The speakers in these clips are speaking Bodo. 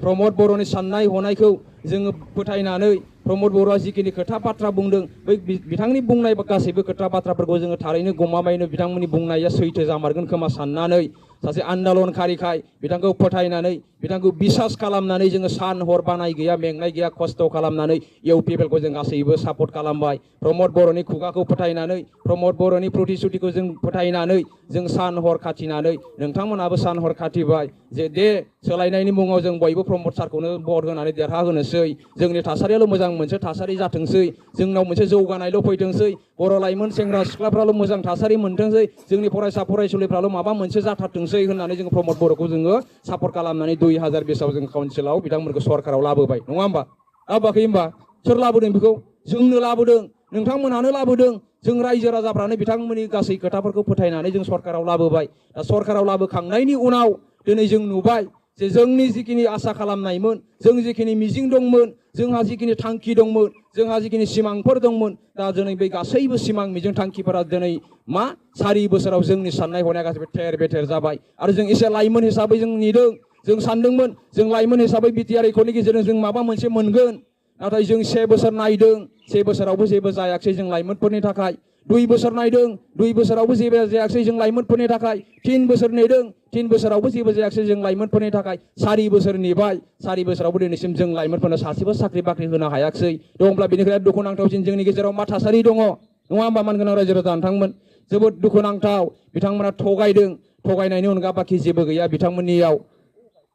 प्रमद बर'नि साननाय हनायखौ जोङो फोथायनानै प्रमद बर'आ जिखिनि खोथा बाथ्रा बुंदों बै बिथांनि बुंनाय गासैबो खोथा बाथ्राफोरखौ जोङो थारैनो गमामायैनो बिथांमोननि बुंनाया सैथो जामारगोन खोमा साननानै सासे आन्दलनकारिखाय बिथांखौ फोथायनानै बिथांखौ बिसास खालामनानै जोङो सान हर बानाय गैया मेंनाय गैया खस्थ' खालामनानै इउपिपिएलखौ जों गासैबो सापर्ट खालामबाय प्रमद बर'नि खुगाखौ फोथायनानै प्रमद बर'नि प्रतिश्रुतिखौ जों फोथायनानै जों सान हर खाथिनानै नोंथांमोनाबो सान हर खाथिबाय जे दे सोलायनायनि मुङाव जों बयबो प्रमद सारखौनो भट होनानै देरहाहोनोसै जोंनि थासारियाल' मोजां मोनसे थासारि जाथोंसै जोंनाव मोनसे जौगानायल' फैथोंसै बर' लाइमोन सेंग्रा सिख्लाफ्राल' मोजां थासारि मोनथोंसै जोंनि फरायसा फरायसुलिफ्राल' माबा मोनसे जाथारथोंसै होननानै जों प्रमद बर'खौ जोङो सापर्ट खालामनानै 2020 जों काउन्सिलाव बिथांमोनखौ सरकाराव लाबोबाय नङा होमबा लाबोआखै होमबा सोर लाबोदों बेखौ जोंनो लाबोदों नोंथांमोनानो लाबोदों जों रायजो राजाफ्रानो बिथांमोननि गासै खोथाफोरखौ फोथायनानै जों सरकाराव लाबोबाय दा सरकाराव लाबोखांनायनि उनाव दिनै जों नुबाय जे जोंनि जिखिनि आसा खालामनायमोन जों जिखिनि मिजिं दंमोन जोंहा जिखिनि थांखि दंमोन जोंहा जिखिनि सिमांफोर दंमोन दा दिनै बे गासैबो सिमां मिजिं थांखिफोरा दिनै मा 4 बोसोराव जोंनि साननाय हनाया गासैबो थेर बेथेर जाबाय आरो जों एसे लाइमोन हिसाबै जों नेदों जों सानदोंमोन जों लाइमोन हिसाबै बिटिआर एकर्डनि गेजेरजों जों माबा मोनसे मोनगोन नाथाय जों 1 बोसोर नायदों 1 बोसोरावबो जेबो जायाखै जों लाइमोनफोरनि थाखाय 2 बोसोर नायदों 2 बोसोरावबो जेबो जायाखै जों लाइमोनफोरनि थाखाय 3 बोसोर नेदों 3 बोसोरावबो जेबो जायाखै जों लाइमोनफोरनि थाखाय 4 बोसोर नेबाय 4 बोसोरावबो दिनैसिम जों लाइमोनफोरनो सासेबो साख्रि बाख्रि होनो हायाखै दंब्ला बेनिफ्राय दुखुनांथावसिन जोंनि गेजेराव मा थासारि दङ नङा होमबा मानगोनां रायजो राजा नोंथांमोन जोबोद दुखुनांथाव बिथांमोना थगायदों थगायनायनि अनगा बाखि जेबो गैया बिथांमोननियाव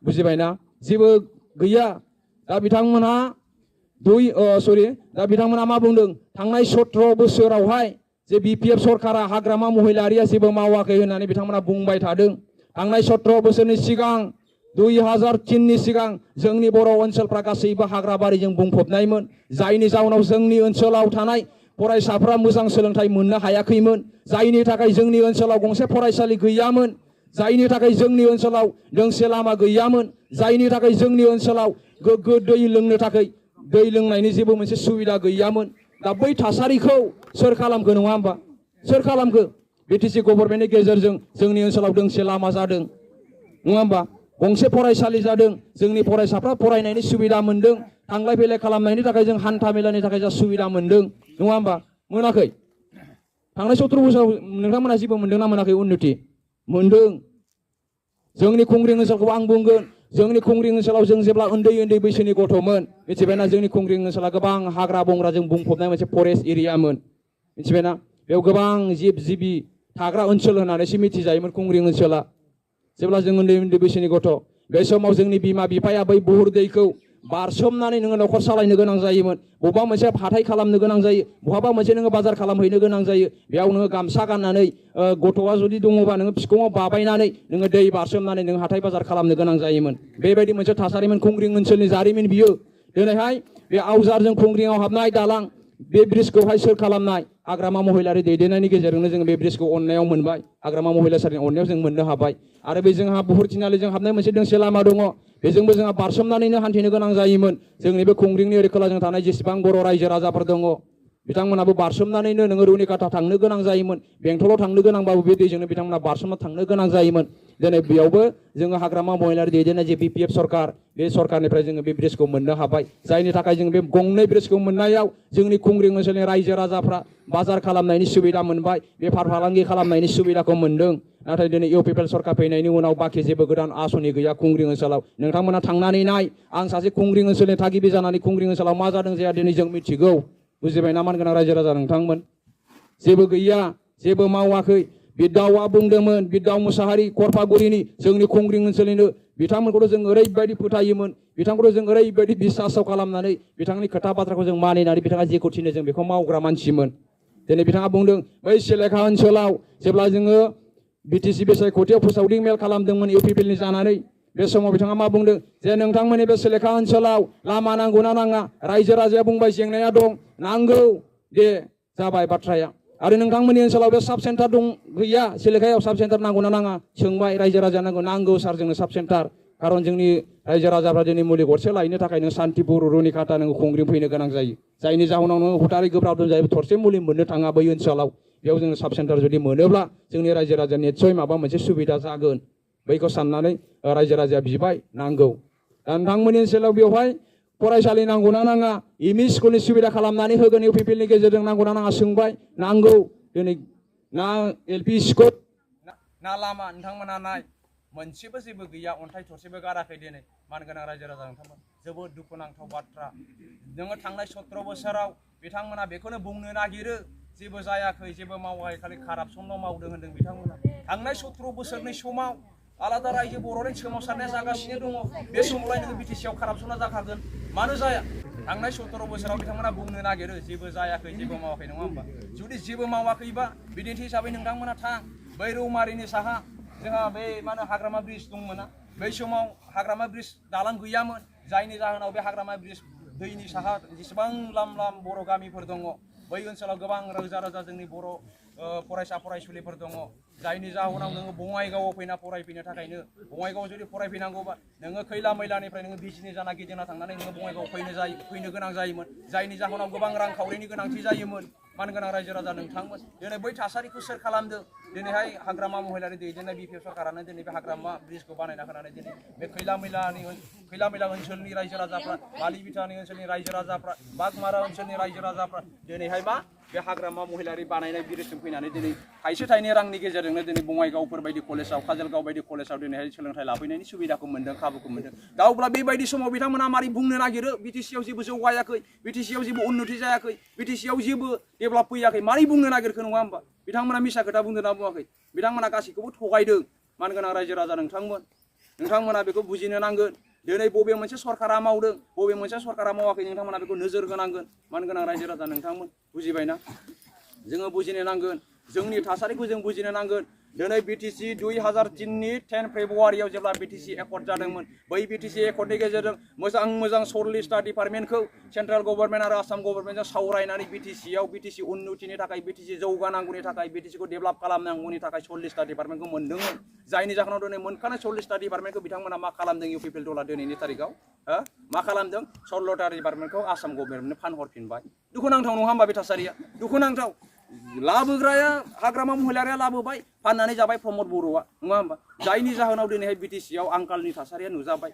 बुजिबायना जेबो गैया दा बिथांमोनहा दा बिथांमोना मा बुंदों थांनाय 17 बोसोरावहाय जे बिपिएफ सरकारा हाग्रामा महिलारिया जेबो मावाखै होननानै बिथांमोना बुंबाय थादों थांनाय 17 बोसोरनि सिगां 2003 नि सिगां जोंनि बर' ओनसोलफ्रा गासैबो हाग्राबारिजों बुंफबनायमोन जायनि जाउनाव जोंनि ओनसोलाव थानाय फरायसाफ्रा मोजां सोलोंथाइ मोननो हायाखैमोन जायनि थाखाय जोंनि ओनसोलाव गंसे फरायसालि गैयामोन जायनि थाखाय जोंनि ओनसोलाव दोंसे लामा गैयामोन जायनि थाखाय जोंनि ओनसोलाव गोग्गो दै लोंनो थाखाय दै लोंनायनि जेबो मोनसे सुबिदा गैयामोन दा बै थासारिखौ सोर खालामखो नङा होमबा सोर खालामखो बिटिसि गभर्नमेन्टनि गेजेरजों जोंनि ओनसोलाव दोंसे लामा जादों नङा होमबा गंसे फरायसालि जादों जोंनि फरायसाफ्रा फरायनायनि सुबिदा मोनदों थांलाय फैलाय खालामनायनि थाखाय जों हान्था मेलानि थाखाय जा सुबिदा मोनदों नङा होमबा मोनाखै थांनाय 17 बोसोराव नोंथांमोना जेबो मोनदोंना मोनाखै उन्नति मोनदों जोंनि खुंग्रिं ओनसोलखौ आं बुंगोन जोंनि खुंग्रिं ओनसोलाव जों जेब्ला उन्दै बैसोनि गथ'मोन मिथिबायना जोंनि खुंग्रिं ओनसोला गोबां हाग्रा बंग्राजों बुंफबनाय मोनसे फरेस्ट एरियामोन मिथिबायना बेयाव गोबां जिब जिबि थाग्रा ओनसोल होननानैसो मिथिजायोमोन खुंग्रिं ओनसोला जेब्ला जों उन्दै बैसोनि गथ' बे समाव जोंनि बिमा बिफाया बै बुहुर दैखौ बारसोमनानै नोङो न'खर सालायनो गोनां जायोमोन बबेबा मोनसे हाथाय खालामनो गोनां जायो बहाबा मोनसे नोङो बाजार खालामहैनो गोनां जायो बेयाव नोङो गामसा गाननानै गथ'आ जुदि दङबा नोङो बिखुङाव बाबायनानै नोङो दै बारसोमनानै नों हाथाय बाजार खालामनो गोनां जायोमोन बेबायदि मोनसे थासारिमोन खुंग्रिं ओनसोलनि जारिमिन बियो दिनैहाय बे आवजारजों खुंग्रिङाव हाबनाय दालां बे ब्रिजखौहाय सोर खालामनाय हाग्रामा महिलारि दैदेननायनि गेजेरजोंनो जोङो बे ब्रिजखौ अननायाव मोनबाय हाग्रामा महिला सारनि अननायाव जों मोननो हाबाय आरो बे जोंहा बुहुर थिनालिजों हाबनाय मोनसे दोंसे लामा दङ बेजोंबो जोंहा बारसोमनानैनो हान्थिनो गोनां जायोमोन जोंनि बे खुंग्रिंनि ओरै खोलाजों थानाय जेसेबां बर' रायजो राजाफोर दङ बिथांमोनाबो बारसोमनानैनो नोङो रुनिकाटा थांनो गोनां जायोमोन बेंटलाव थांनो गोनांबाबो बे दैजोंनो बिथांमोना बारसोमना थांनो गोनां जायोमोन दिनै बेयावबो जोङो हाग्रामा महिलारि दैदेननाय जे बिपिएफ सरकार बे सरकारनिफ्राय जोङो बे ब्रिजखौ मोननो हाबाय जायनि थाखाय जों बे गंनै ब्रिजखौ मोननायाव जोंनि खुंग्रिं ओनसोलनि रायजो राजाफ्रा बाजार खालामनायनि सुबिदा मोनबाय बेफार फालांगि खालामनायनि सुबिदाखौ मोनदों नाथाय दिनै इउपिपिएल सरकार फैनायनि उनाव बाखि जेबो गोदान आसनि गैया खुंग्रिं ओनसोलाव नोंथांमोना थांनानै नाय आं सासे खुंग्रिं ओनसोलनि थागिबि जानानै खुंग्रिं ओनसोलाव मा जादों जाया दिनै जों मिथिगौ बुजिबायना मानगोनां रायजो राजा नोंथांमोन जेबो गैया जेबो मावाखै बिदावा बुंदोंमोन बिदाव मुसाहारि खरफागुरिनि जोंनि खुंग्रिं ओनसोलनिनो बिथांमोनखौथ' जों ओरैबायदि फोथायोमोन बिथांखौथ' जों ओरैबायदि बिसासाव खालामनानै बिथांनि खोथा बाथ्राखौ जों मानिनानै बिथाङा जेखौ थिनो जों बेखौ मावग्रा मानसिमोन दिनै बिथाङा बुंदों बै सिलेखा ओनसोलाव जेब्ला जोङो बिटिसि बिसायख'थियाव फोसावदिं मेल खालामदोंमोन इउपिपिएलनि जानानै बे समाव बिथाङा मा बुंदों जे नोंथांमोननि बे सिलेखा ओनसोलाव लामा नांगौना नाङा रायजो राजाया बुंबाय जेंनाया दं नांगौ दे जाबाय बाथ्राया आरो नोंथांमोननि ओनसोलाव बे साब सेन्टार दं गैया सिलेखायाव साब सेन्टार नांगौना नाङा सोंबाय रायजो राजाया नांगौ सार जोंनो साब सेन्टार खारन जोंनि रायजो राजाफ्रा दिनै मुलि गरसे लायनो थाखाय नों सान्तिपुर रुनिकाटा नों खुंग्रिं फैनो गोनां जायो जायनि जाहोनाव नों हुटारि गोब्राब जायो थरसे मुलि मोननो थाङा बै ओनसोलाव बेयाव जोङो साब सेन्टार जुदि मोनोब्ला जोंनि रायजो राजाया निस्सय माबा मोनसे सुबिदा जागोन बैखौ साननानै रायजो राजाया बिबाय नांगौ नोंथांमोननि ओनसोलाव बेवहाय फरायसालि नांगौना नाङा एमइ स्कुलनि सुबिदा खालामनानै होगोन इउपिपिएलनि गेजेरजों नांगौना नाङा सोंबाय नांगौ दिनै ना एलपि स्कुल ना लामा नोंथांमोना नाय मोनसेबो जेबो गैया अन्थाइ थरसेबो गाराखै दिनै मानगोनां रायजो राजा नोंथांमोन जोबोद दुखुनांथाव बाथ्रा नोङो थांनाय 17 बोसोराव बिथांमोना बेखौनो बुंनो नागिरो जेबो जायाखै जेबो मावाखै खालि कारापसनल' मावदों होनदों बिथांमोना थांनाय 17 बोसोरनि समाव आलादा रायजो बर'नि सोमावसारनाया जागासिनो दङ बे समावलाय नोङो बिटिसिआव कारापसना जाखागोन मानो जाया थांनाय 17 बोसोराव बिथांमोना बुंनो नागिरो जेबो जायाखै जेबो मावाखै नङा होमबा जुदि जेबो मावाखैबा बिदिन्थि हिसाबै नोंथांमोना थां बै रौमारिनि साहा जोंहा बे मा होनो हाग्रामा ब्रिज दंमोन ना बै समाव हाग्रामा ब्रिज दालां गैयामोन जायनि जाहोनाव बे हाग्रामा ब्रिज दैनि साहा जेसेबां लाम लाम बर' गामिफोर दङ बै ओनसोलाव गोबां रोजा रोजा जोंनि बर' फरायसा फरायसुलिफोर दङ जायनि जाहोनाव नोङो बङाइगावआव फैना फरायफैनो थाखायनो बङाइगावआव जुदि फरायफैनांगौबा नोङो खैला मैलानिफ्राय नोङो बिजिनि जाना गिदिंना थांनानै नोङो बङाइगावआव फैनो गोनां जायोमोन जायनि जाहोनाव गोबां रांखावरिनि गोनांथि जायोमोन मानगोनां रायजो राजा नोंथांमोन दिनै बै थासारिखौ सोर खालामदों दिनैहाय हाग्रामा महिलारि दैदेननाय बिपिएफ सरकारानो दिनै बे हाग्रामा ब्रिजखौ बानायना होनानै दिनै बे खैला मैला ओनसोलनि रायजो राजाफ्रा बालिबिटानि ओनसोलनि रायजो राजाफ्रा बागमारा ओनसोलनि रायजो राजाफ्रा दिनैहाय मा बे हाग्रामा महिलारि बानायनाय ब्रिजजों फैनानै दिनै थाइसे थाइनै रांनि गेजेरजोंनो दिनै बङाइगावफोर बायदि कलेजाव काजलगाव बायदि कलेजाव दिनैहाय सोलोंथाइ लाफैनायनि सुबिदाखौ मोन्दों खाबुखौ मोन्दों दा अब्ला बेबायदि समाव बिथांमोना मारै बुंनो नागिरो बिटिसिआव जेबो जौगायाखै बिटिसिआव जेबो उन्नति जायाखै बिटिसिआव जेबो डेभेलप फैयाखै मारै बुंनो नागिरखो नङा होमबा बिथांमोना मिसा खोथा बुंदों ना बुङाखै बिथांमोना गासैखौबो थगायदों मानगोनां रायजो राजा नोंथांमोना बेखौ बुजिनो नांगोन दिनै बबे मोनसे सरकारा मावदों बबे मोनसे सरकारा मावाखै नोंथांमोना बेखौ नोजोर होनांगोन मानगोनां रायजो राजा नोंथांमोन बुजिबायना जोङो बुजिनो नांगोन जोंनि थासारिखौ जों बुजिनो नांगोन दिनै बिटिसि 2003नि 10 फेब्रुवारियाव जेब्ला बिटिसि एकर्ड जादोंमोन बै बिटिसि एकर्डनि गेजेरजों मोजां 40टा डिपार्टमेन्टखौ सेन्ट्रेल गभर्नमेन्ट आरो आसाम गभर्नमेन्टजों सावरायनानै बिटिसिआव बिटिसि उन्नतिनि थाखाय बिटिसि जौगानांगौनि थाखाय बिटिसिखौ डेभेलप खालामनांगौनि थाखाय 40टा डिपार्टमेन्टखौ मोन्दोंमोन जायनि जाहोनाव दिनै मोनखानाय 40टा डिपार्टमेन्टखौ बिथांमोना मा खालामदों इउपिपिएल दला दिनैनि तारिखाव मा खालामदों 16टा डिपार्टमेन्टखौ आसाम गभर्नमेन्टनो फानहरफिनबाय दुखुनांथाव नङा होमबा बे थासारिया दुखुनांथाव लाबोग्राया हाग्रामा महिलारिया लाबोबाय फाननानै जाबाय प्रमद बर'आ नङा होमबा जायनि जाहोनाव दिनैहाय बिटिसिआव आंखालनि थासारिया नुजाबाय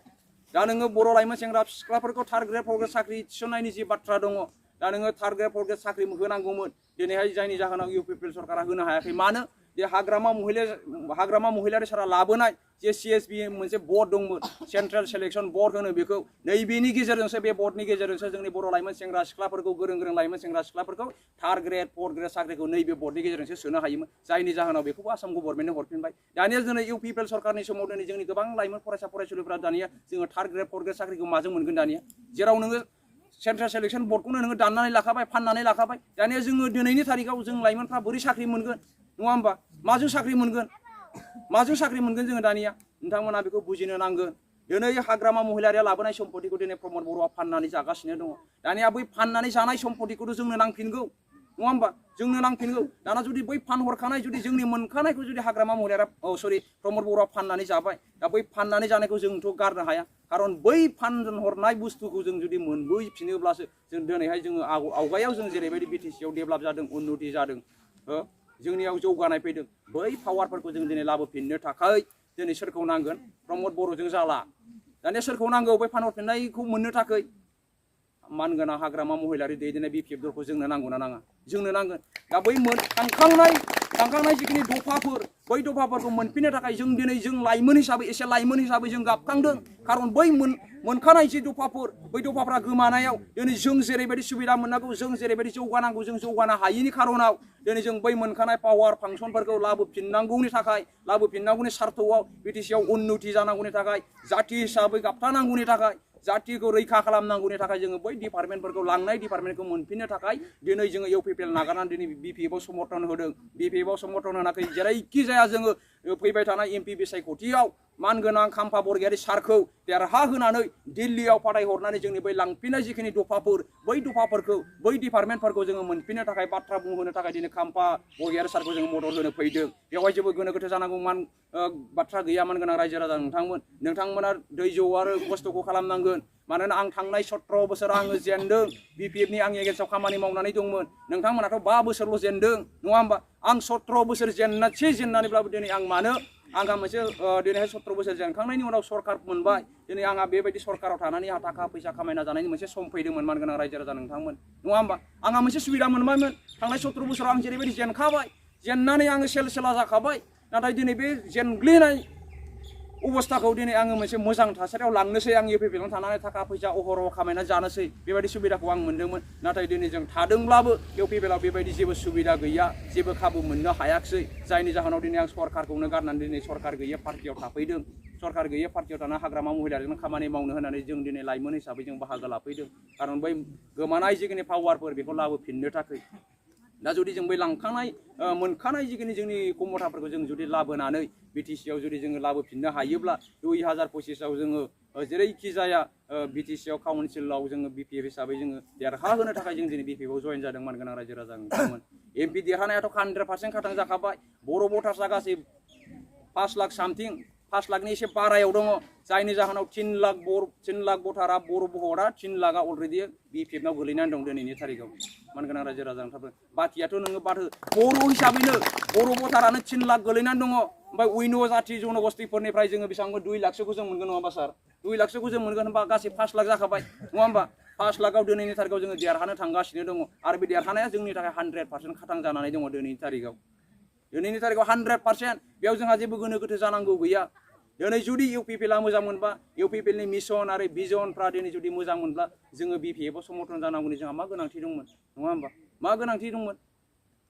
दा नोङो बर' लाइमोन सेंग्रा सिख्लाफोरखौ थार्ड ग्रेड फर्थ ग्रेड साख्रि थिसननायनि जि बाथ्रा दङ दा नोङो थार्ड ग्रेड फर्थ ग्रेड साख्रि होनांगौमोन दिनैहाय जायनि जाहोनाव इउपिपिएल सरकारा होनो हायाखै मानो जे हाग्रामा महिलारि सारा लाबोनाय जे सिएसबि मोनसे बर्ड दंमोन सेन्ट्रेल सिलेक्शन बर्ड होनो बेखौ नैबेनि गेजेरजोंसो बे बर्डनि गेजेरजोंसो जोंनि बर' लाइमोन सेंग्रा सिख्लाफोरखौ गोरों लाइमोन सेंग्रा सिख्लाफोरखौ थार्ड ग्रेड फर्थ ग्रेड साख्रिखौ नैबे बर्डनि गेजेरजोंसो सोनो हायोमोन जायनि जाहोनाव बेखौबो आसाम गभर्नमेन्टनो हरफिनबाय दानिया जोंनि इउपिपिएल सरकारनि समाव दिनै जोंनि गोबां लाइमोन फरायसा फरायसुलिफोरा दानिया जोङो थार्ड ग्रेड फर्थ ग्रेड साख्रिखौ माजों मोनगोन दानिया जेराव नोङो सेन्ट्रेल सिलेक्शन बर्डखौनो नोङो दाननानै लाखाबाय फाननानै लाखाबाय दानिया जोङो दिनैनि तारिखाव जों लाइमोनफ्रा बोरै साख्रि मोनगोन नङा होमबा माजों साख्रि मोनगोन जोङो दानिया नोंथांमोना बेखौ बुजिनो नांगोन दिनै हाग्रामा महिलारिया लाबोनाय सम्पतिखौ दिनै प्रमद बर'आ फाननानै जागासिनो दङ दानिया बै फाननानै जानाय सम्पतिखौथ' जोंनो नांफिनगौ नङा होमबा जोंनो नांफिनगौ दाना जुदि बै फानहरखानाय जुदि जोंनि मोनखानायखौ जुदि हाग्रामा महिलारिया प्रमद बर'आ फाननानै जाबाय दा बै फाननानै जानायखौ जोंथ' गारनो हाया खारन बै फानहरनाय बुस्थुखौ जों जुदि मोनबोफिनोब्लासो जों दिनैहाय जोङो आवगायाव जों जेरैबायदि बिटिसिआव डेभेलप जादों उन्नति जादों जोंनियाव जौगानाय फैदों बै पावारफोरखौ जों दिनै लाबोफिननो थाखाय दिनै सोरखौ नांगोन प्रमद बर'जों जाला दानिया सोरखौ नांगौ बै फानहरफिननायखौ मोननो थाखाय मानगोनां हाग्रामा महिलारि दैदेननाय बिपिएफ दलखौ जोंनो नांगौना नाङा जोंनो नांगोन दा बै थांखांनाय जिखिनि दफाफोर बै दफाफोरखौ मोनफिननो थाखाय जों दिनै जों लाइमोन हिसाबै जों गाबखांदों खारन बै मोनखानाय जि दफाफोर बै दफाफ्रा गोमानायाव दिनै जों जेरैबायदि सुबिदा मोननांगौ जों जेरैबायदि जौगानांगौ जों जौगानो हायैनि खारनाव दिनै जों बै मोनखानाय पावार फांसनफोरखौ लाबोफिननांगौनि सार्थआव बिटिसिआव उन्नति जानांगौनि थाखाय जाथि हिसाबै गाबथानांगौनि थाखाय जातिखौ रैखा खालामनांगौनि थाखाय जोङो बै डिपार्टमेन्टफोरखौ लांनाय डिपार्टमेन्टखौ मोनफिननो थाखाय दिनै जोङो इउपिपिएल नागारनानै दिनै बिपिएफआव समर्थन होदों बिपिएफआव समर्थन होनाखै जेरैखि जाया जोङो फैबाय थानाय एमपि बिसायख'थियाव मानगोनां खाम्फा बरगयारि सारखौ देरहा होनानै दिल्लीयाव फाथायहरनानै जोंनि बै लांफिननाय जिखिनि दफाफोर बै दफाफोरखौ बै डिपार्टमेन्टफोरखौ जोङो मोनफिननो थाखाय बाथ्रा बुंहोनो थाखाय दिनै खाम्फा बरगयारि सारखौ जोङो मदद होनो फैदों बेवहाय जेबो गोनो गोथो जानांगौ बाथ्रा गैया मानगोनां रायजो राजा नोंथांमोना दैज' आरो खस्थ'खौ खालामनांगोन मानोना आं थांनाय 17 बोसोर आङो जेनदों बिपिएफनि आं एगेन्स्टआव खामानि मावनानै दंमोन नोंथांमोनाथ' 5 बोसोरल' जेनदों नङा होमबा आं 17 बोसोर जेननानैब्लाबो दिनै आं मानो आंहा मोनसे दिनैहाय 17 बोसोर जोंखांनायनि उनाव सरकार मोनबाय दिनै आंहा बेबायदि सरकाराव थानानै आंहा थाखा फैसा खामायना जानायनि मोनसे सम फैदोंमोन मानगोनां रायजो राजा नोंथांमोन नङा होमबा आंहा मोनसे सुबिदा मोनबायमोन थांनाय 17 बोसोराव आं जेरैबायदि जेनखाबाय जेननानै आङो सेला जाखाबाय नाथाय दिनै बे जेनग्लिनाय अबस्थाखौ दिनै आङो मोनसे मोजां थासारियाव लांनोसै आं इउपिपिएलआव थानानै थाखा फैसा अहरह खामायना जानोसै बेबायदि सुबिदाखौ आं मोनदोंमोन नाथाय दिनै जों थादोंब्लाबो इउपिपिएलआव बेबायदि जेबो सुबिदा गैया जेबो खाबु मोननो हायाखिसै जायनि जाहोनाव दिनै आं सरकारखौनो गारनानै दिनै सरकार गैयै पार्टियाव थाफैदों सरकार गैयै पार्टियाव थाना हाग्रामा महिलारिजों खामानि मावनो होनानै जों दिनै लाइमोन हिसाबै जों बाहागो लाफैदों खारन बै गोमानाय जिखिनि पावारफोर बेखौ लाबोफिननो थाखाय दा जुदि जों बै लांखानाय मोनखानाय जिखिनि जोंनि खमथाफोरखौ जों जुदि लाबोनानै बिटिसिआव जुदि जोङो लाबोफिननो हायोब्ला 2025आव जोङो जेरैखि जाया बिटिसिआव काउन्सिलाव जोङो बिपिएफ हिसाबै जोङो देरहाहोनो थाखाय जों दिनै बिपिएफआव जइन जादों मानगोनां रायजो राजा नोंथांमोन एमपि देरहानायाथ' 100% खाथां जाखाबाय बर' भटार्सआ गासै 5 लाख सामथिं 5 लाखनि एसे बारायाव दङ जायनि जाहोनाव 3 लाख भटारा बर' भटआ 3 लाखआ अलरेडि बिपिएफनाव गोलैनानै दं दिनैनि थारिखआव मानगोनां रायजो राजा नोंथांमोन बाखियाथ' नोङो बाथो बर' हिसाबैनो बर' भटारानो 3 लाख गोलैनानै दङ ओमफ्राय उइन' जाथि जनगोष्ठीफोरनिफ्राय जोङो बेसेबां 2 लाखसोखौ जों मोनगोन नङा होमबा सार 2 लाखसोखौ जों मोनगोन होनबा गासै 5 लाख जाखाबाय नङा होमबा 5 लाखआव दिनैनि थारिखआव जोङो देरहानो थांगासिनो दङ आरो बे देरहानाया जोंनि थाखाय 100% खाथां जानानै दङ दिनैनि तारिखआव 100% बेयाव जोंहा जेबो गोनो गोथो जानांगौ गैया दिनै जुदि इउपिपिएलआ मोजां मोनबा इउपिपिएलनि मिशन आरो भिजनफ्रा दिनै जुदि मोजां मोनब्ला जोङो बिपिएफआव समर्थन जानांगौनि जोंहा मा गोनांथि दंमोन नङा होमबा मा गोनांथि दंमोन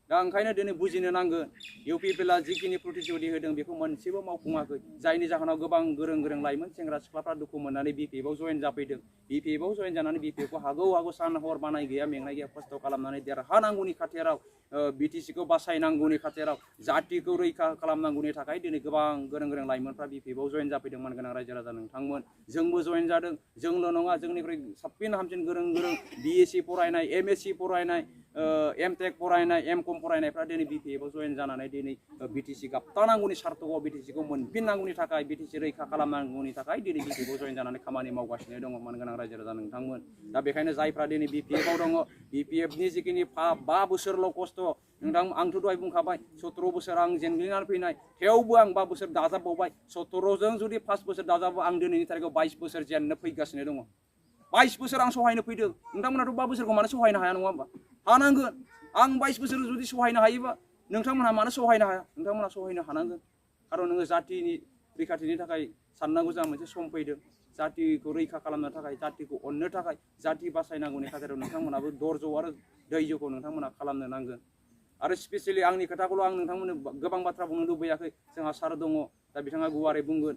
दा ओंखायनो दिनै बुजिनो नांगोन इउपिपिएलआ जिखिनि प्रतिश्रुति होदों बेखौ मोनसेबो मावफुङाखै जायनि जाहोनाव गोबां गोरों लाइमोन सेंग्रा सिख्लाफ्रा दुखु मोननानै बिपिएफआव जइन जाफैदों बिपिएफआव जइन जानानै बिपिएफखौ हागौ सान हर बानाय गैया मेंनाय गैया खस्थ' खालामनानै देरहानांगौनि खाथिराव बिटिसिखौ बासायनांगौनि खाथिराव जातिखौ रैखा खालामनांगौनि थाखाय दिनै गोबां गोरों लाइमोनफ्रा बिपिएफआव जइन जाफैदों मानगोनां रायजो राजा नोंथांमोन जोंबो जइन जादों जोंल' नङा जोंनिख्रुइ साबसिन हामसिन गोरों बिएससि फरायनाय एमएससि फरायनाय एमटेक फरायनाय एमकम फरायनायफ्रा दिनै बिपिएफआव जइन जानानै दिनै बिटिसि गाबथानांगौनि सार्थकआव बिटिसिखौ मोनफिननांगौनि थाखाय बिटिसि रैखा खालामनांगौनि थाखाय दिनै बिपिएफआव जइन जानानै खामानि मावगासिनो दङ मानगोनां रायजो राजा नोंथांमोन दा बेखायनो जायफ्रा दिनै बिपिएफआव दङ बिपिएफनि जिखिनि 5 बोसोरल' खस्थ' नोंथां आंथ' दहाय बुंखाबाय 17 बोसोर आं जेनग्लिनानै फैनाय थेवबो आं 5 बोसोर दाजाबबावबाय 17जों जुदि 5 बोसोर दाजाबो आं दिनैनि थारिखआव 22 बोसोर जेननो फैगासिनो दङ 22 बोसोर आं सहायनो फैदों नोंथांमोनाथ' 5 बोसोरखौ मानो सहायनो हाया नङा होमबा हानांगोन आं 22 बोसोर जुदि सहायनो हायोबा नोंथांमोनहा मानो सहायनो हाया नोंथांमोनहा सहायनो हानांगोन खारन नोङो जातिनि रैखाथिनि थाखाय साननांगौ जोंहा मोनसे सम फैदों जातिखौ रैखा खालामनो थाखाय जातिखौ अननो थाखाय जाति बासायनांगौनि खाथिराव नोंथांमोनाबो धैर्य आरो धैर्यखौ नोंथांमोना खालामनो नांगोन आरो स्पेसियेलि आंनि खोथाखौल' आं नोंथांमोननो गोबां बाथ्रा बुंनो लुबैयाखै जोंहा सार दङ दा बिथाङा गुवारै बुंगोन